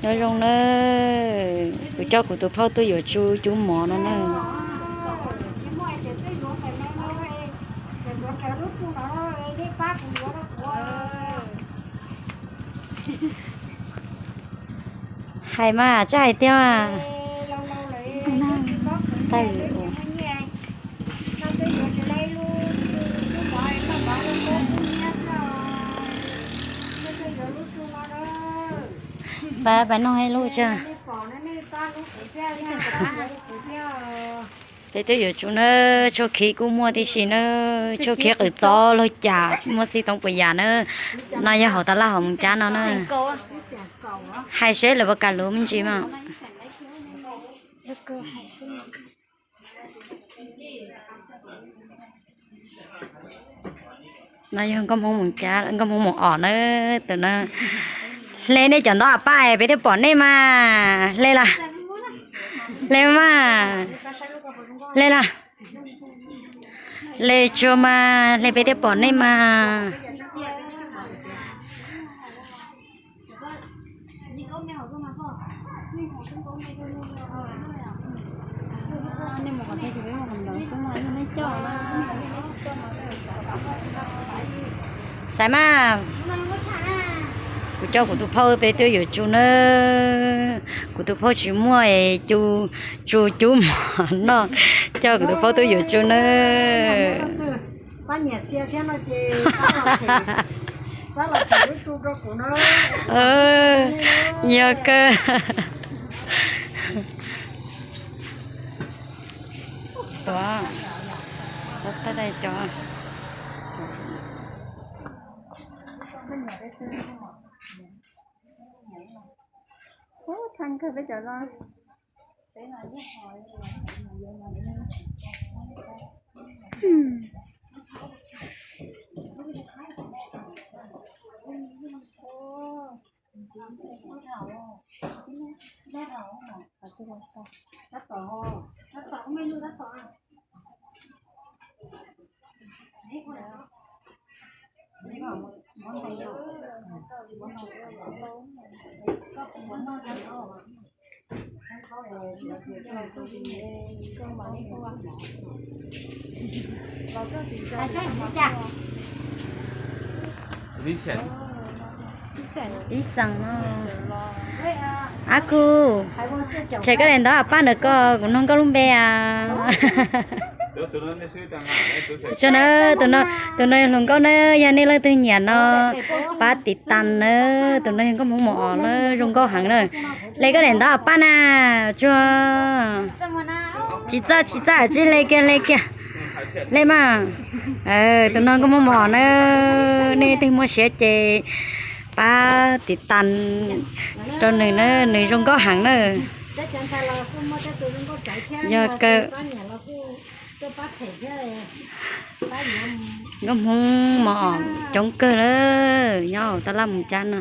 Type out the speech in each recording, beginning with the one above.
Nyob zoo nawb, kuv coj kuv tus phauj tuaj yuav tsu cub mov no na. Hais mas, tsis hais tiag. Pab pab noj ib lub tso. Peb twb yuav tsu na, tshuaj khib kuj muaj tib si na, tshuaj khib qws txob los cas muaj txij toob puas yam na. No yog hauv tas laj hauv Moos Cab no na. Hais seb lawv puas kam luv me ntsis mas. No yog nkauj Hmoob Moos Cab, nkauj Hmoob Moos Os na, tus no. Hle nej cov ntaub paj peb thiaj pom nej mas, hle las, hle mas, hle las, hle tsuag mas, hle peb thiaj pom nej mas. Xaiv mas, kuv coj kuv tus phauj peb tuaj yuav tsu na, kuv tus phauj tsis muaj es tsu cub mov noj, coj kuv tus phauj tuaj yuav tsu na. Yog kawg. Tuav, txhob tab dai cov. Ub, thaj kawg peb cov los. Ib xeem no. Ab Khu, tsam koj daim ntaub paj ntawm ko kuv nug koj lub npe as. Tso na, tus no, tus no yog hluas nkauj na, yog nej leej twg nyiam no pab tiv tas na, tus no yog nkauj Hmoob Moos Os na, zoo nkauj heev na. Hle koj daim ntaub paj na, tsuag. Tsis txawj, tsis txawj, tsis hle kiag, hle kiag. Hle mas. Tus no nkauj Hmoob Moos Os na, nej leej twg muaj siab ces pab tiv tas rau nws na, nws zoo nkauj heev na. Yog kawg. Nkauj Hmoob Moos Os coob kawg lawm, nyob hauv taj laj Moos Cab no.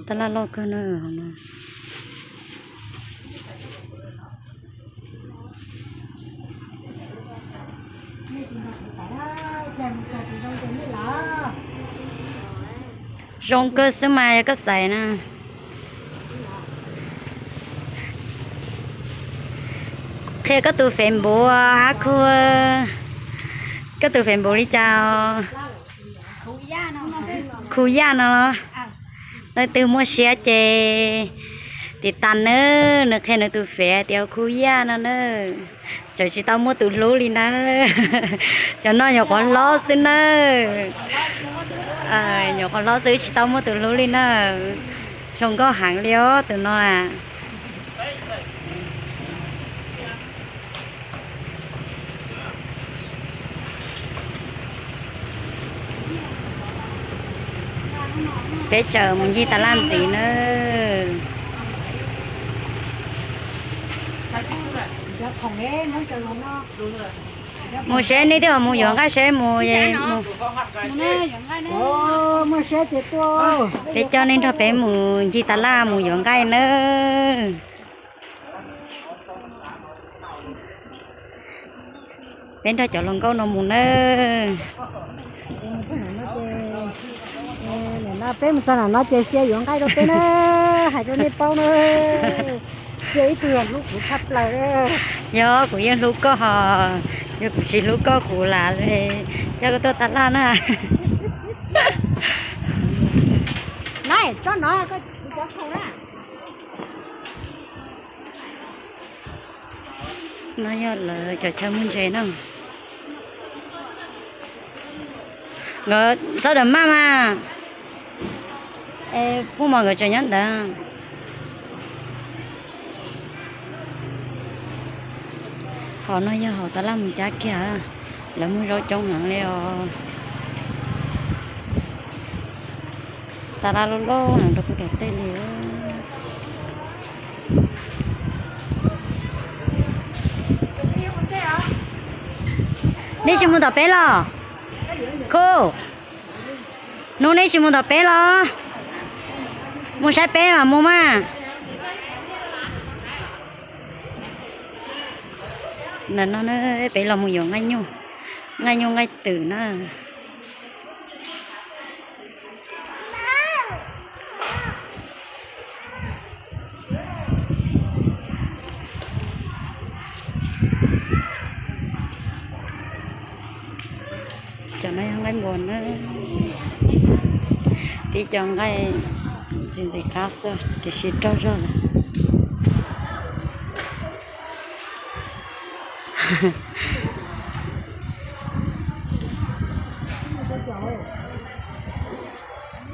Taj laj loj kawg na no. Zoo kawg xwb mas yog koj xaiv na. Qhia koj tus Facebook, Ab Khu. Koj tus Facebook li cas? Khu Yaj no los? Leej twg muaj siab ces tiv tas nawb, nws qhia nws tus Face tias Khu Yaj no na. Tseem tsis tau muaj tus hlub li na. Cov no nyuam qhuav hlob xwb na. Nyuam qhuav hlob xwb, tsis tau muaj tus hlub li na. Zoo nkauj heev li os tus no a. Peb tseem mus ncig tas laj ntxiv nawb. Mus seb nej twb mus yuav nqaij seb mus. Peb coj nej nrog peb mus ncig tas laj mus yuav nqaij nawb. Peb nrog cov hluas nkauj no mus nawb. Peb mus txog nram no ces Xia yuav nqaij rau peb na, hais rau nej paub na. Xia ib tug hlub kuv tshaj plaws. Yog kuv yeej hlub koj hos, yog kuv tsis hlub koj kuv lam coj koj tuaj tas laj na. No yog lawv cov chaw muag ntses na. Nkawd txhob dam maj mas. Puj mos nkawd tseem nyob ntawd. Hauv no yog hauv tas laj mus cab kiag, lawv muag zaub coob heev li os. Tas laj loj loj heev rau puag tom tej li. Neb tsis mus tom peb los? Khu, hnub neb tsis mus tom peb los? Mus saib peb mas mus mas. Ntawm no peb los mus yuav nqaij nyuj, nqaij nyuj nqaij twm na. Cov no yog nqaij npua na, tib co nqaij ntxim ntxim qab xwb tiam sis raug zog lawm.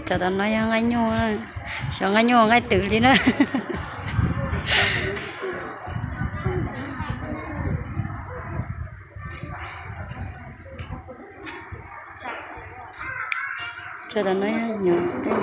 Cov tom no yog nqaij nyuj, xyov nqaij nyuj nqaij twm li na. Cov tom no yog nyuam tej.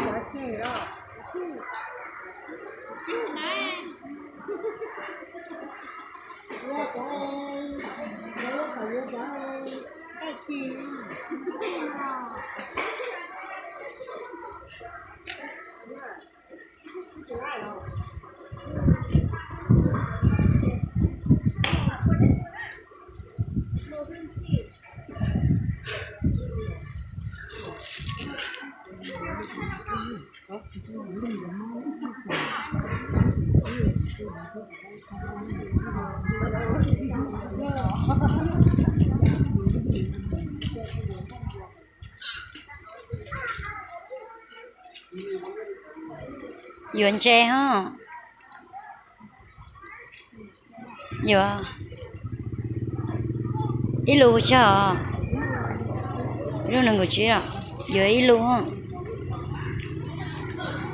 Yuav ntses os. Yuav ib lus tsawg os? Ib lus nees nkaum tsib os. Yuav ib lus.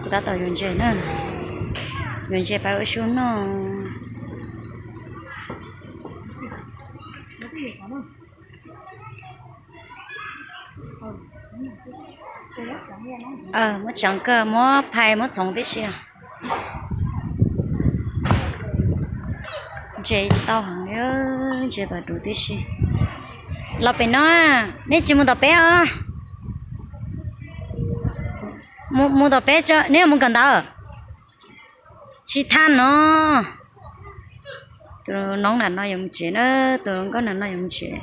Kuv tab tom yuav ntses na. Yuav ntses pab ua su noj. Muab tseev kawg, muab phais muab txhoov tib si. Ntses tau heev li, ntses pam duv tib si. Los pem no, nej tsis mus tom peb os? Mus tom peb, neb mus kawm ntawv. Tsis thaj no. Tus noob nram no yuav mus tsev na, tus hluas nkauj nram no yuav mus tsev.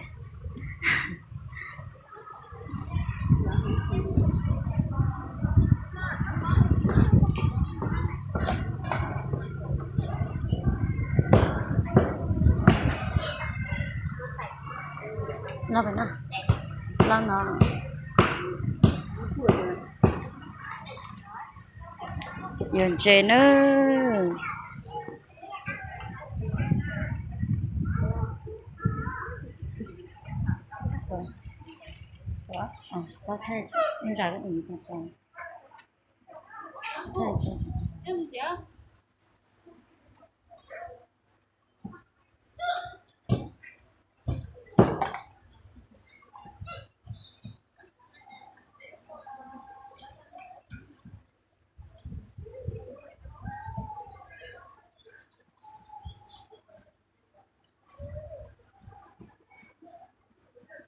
Los no, los no. Yuav ntses nawb.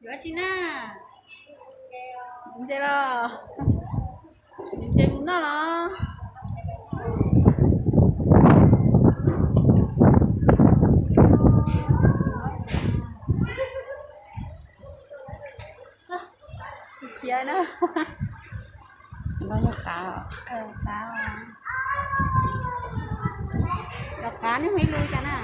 Yuav tsi na? Nce los? Nce mus noj los? Khiav na. Los qav, los qav, nej mus ib lub cas na?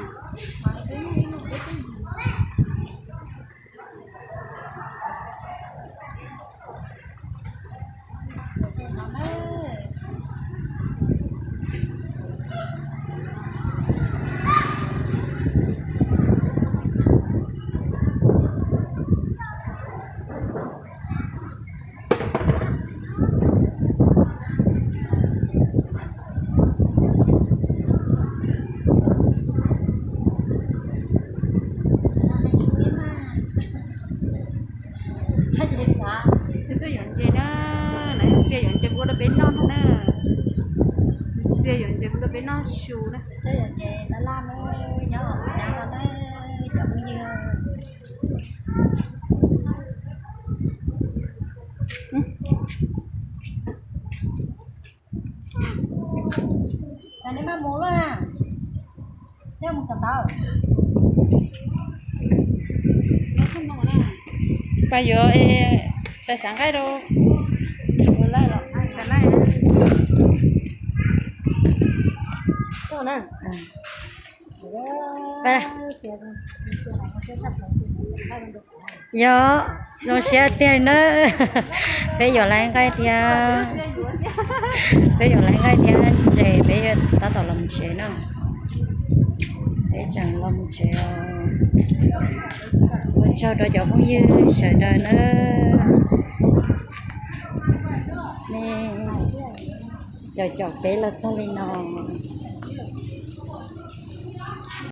Txhua yuav ntses na, lawv xiab yuav ntses ua rau peb noj no na. Xiab yuav ntses ua rau peb noj su na. Nyob hauv nyab no na, cov phooj ywg. Neb maj mus lawm, neb mus tom tau. Pab yuav, pab xav nqaij rau. Yog, zoo siab tiag li na. Peb yuav laiv nqaij thiab. Peb yuav laiv nqaij thiab ntses, peb tab tom los tsev na. Peb tseem los tsev os. Ua tsaug rau cov phooj ywg sawv daws na. Nej caum caum peb los txog li no.